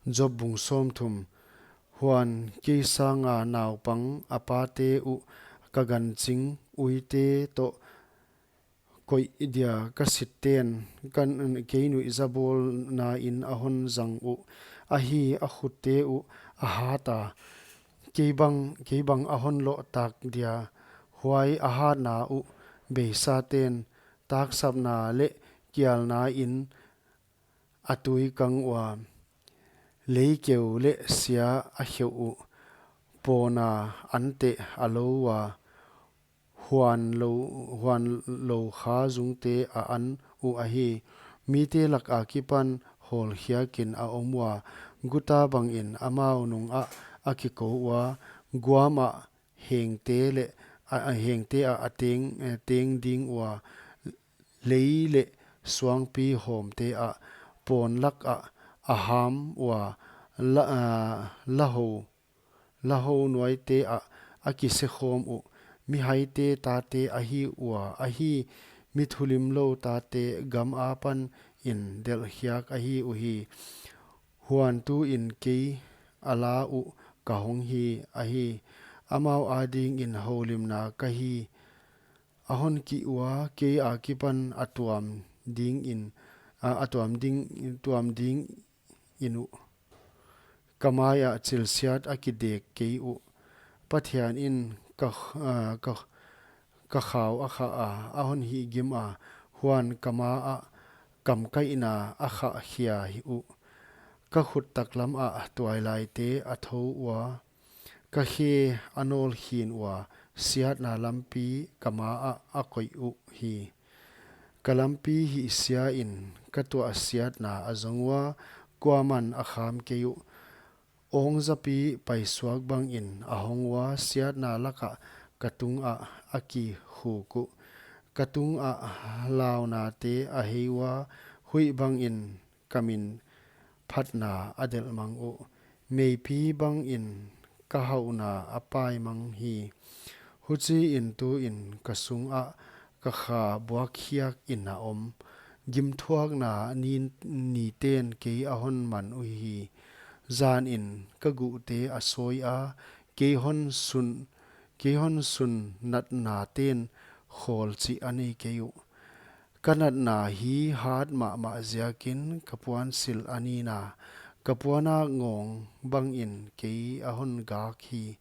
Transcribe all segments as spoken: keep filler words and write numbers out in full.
Job bung sawmthum. Huan kei sanga naupang a pate uh ka ganchin, uite toh koih dia ka sitten, ka, kei nuihzabawlna in a hon zang uh. Ahi, a khutte uh a hata, kei bang, kei bang a hon loh tak dia. Huai a hatna uh beisaten taksapna leh kialna in a tui kang ua, leikeu leh sia a kheuh uh. Pawna anteh a lou ua, huan lou, huan lou kha zungte a an uh ahi. Mite lak akipan hawlkhiakin a om ua, guta bangin amau nungah a kikou ua, guam ah hengte leh, a, a hengte ah a teng, eh, teng ding ua, lei leh suangpi hawmte ah, pawn lak ah a ham ua, la, ah, lahou, lahou nuaite ah a kise khawm uh. Mihaite tate ahi ua, ahi, mi thulimlou tate gam apan in delhkhiak ahi uhi. Huan tuin kei a la uh ka hong hi ahi. Amau adingin houlimna ka hi. A hon kih ua, kei akipan a tuam dingin, a, a tuam ding, tuam dingin uh. Ka mai ah chilsiat a kidek kei uh. Pathian in ka, a, ka, ka khau a khah a, a hon hihgim a, huan ka ma ah kamkaihna a khah khia hi uh. Ka khut taklam ah tuailaite a thou ua, ka khe a nawl khin ua, siatna lampi ka ma ah a koih uh hi. Ka lampi hihsia in ka tuahsiatna a zong ua, kuaman a kham kei uh. Awngzapi paisuak bangin a hong ua, siatna lakah ka tungah a kikhuk uh. Ka tungah launate a hei ua, huih bangin ka minphatna a delhmang uh. Meipi bangin ka hauhna a paimang hi. Huchiin tuin ka sungah ka kha buakkhiakin a om. Gimthuakna ni, niten kei a hon man uhi. Zanin ka guhte a sawi a, kei hon sun, kei hon sun natnaten khawl chih a nei kei uh. Ka natna hi hat mahmah ziakin ka puansilh a nina, ka puana ngawng bangin kei a hon gak hi.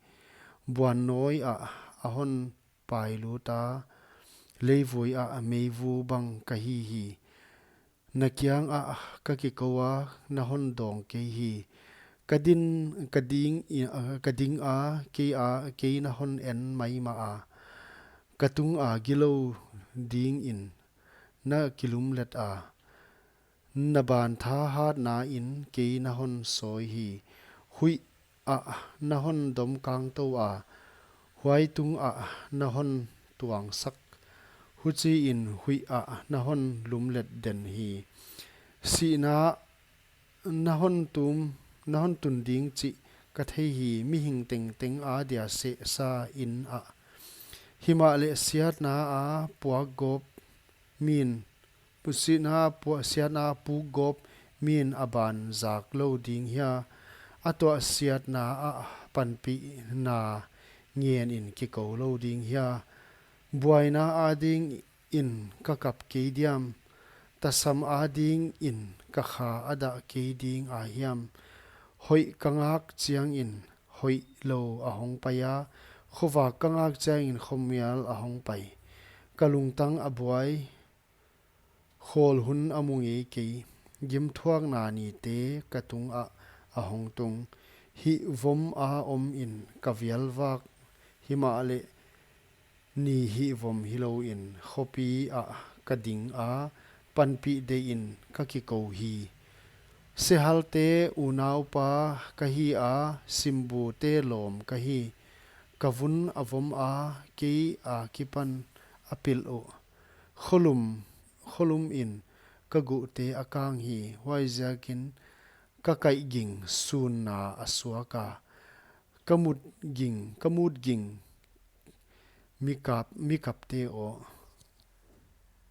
Buannawi ah a hon pailut a, leivui ah meivu bang ka hi hi. Na kiangah ka kikou a, na hon dawng kei hi. Ka din, ka ding i, ka ding a, kei a, kei na hon en maimah a. Ka tunga gilou dingin na kilumlet a. Na bantha hatna in kei na hon sawi hi. Huih ah na hon dom kangtou a, huai tungah na hon tuangsak. Huchiin huih ah na hon lumlet den hi. Sihna na hon tum, na hon tun ding chih ka thei hi, mihing tengteng adia sehsa in ah. Himahleh siatna a puakgawp min, sihna a pua-, siatna a pukgawp min a ban zak lou ding hia, a tuahsiatna ah panpihna ngenin kikou lou ding hia? Buaina adingin ka kap kei diam? Tasam adingin ka kha a dah kei ding a hiam? Hoih ka ngak chiangin hoihlou a hong pai a, khovak ka ngak chiangin khomial a hong pai. Ka lungtang a buai, khawl hun a mu ngei kei. Gimthuakna nite ka tungah a hong tung. Hihvom a omin ka vialvak, himahleh ni hihvom hilouin khopi ah ka ding a, panpih deihin ka kikou hi. Sehalte unaupa ka hi a, simbute lawm ka hi. Ka vun a vom a, kei akipan a pilh uh. Kholum, kholumin ka guhte a kang hi, huaiziakin ka kaihging sunna a suak a. Ka mutging, ka mutging mikap, mikapte aw,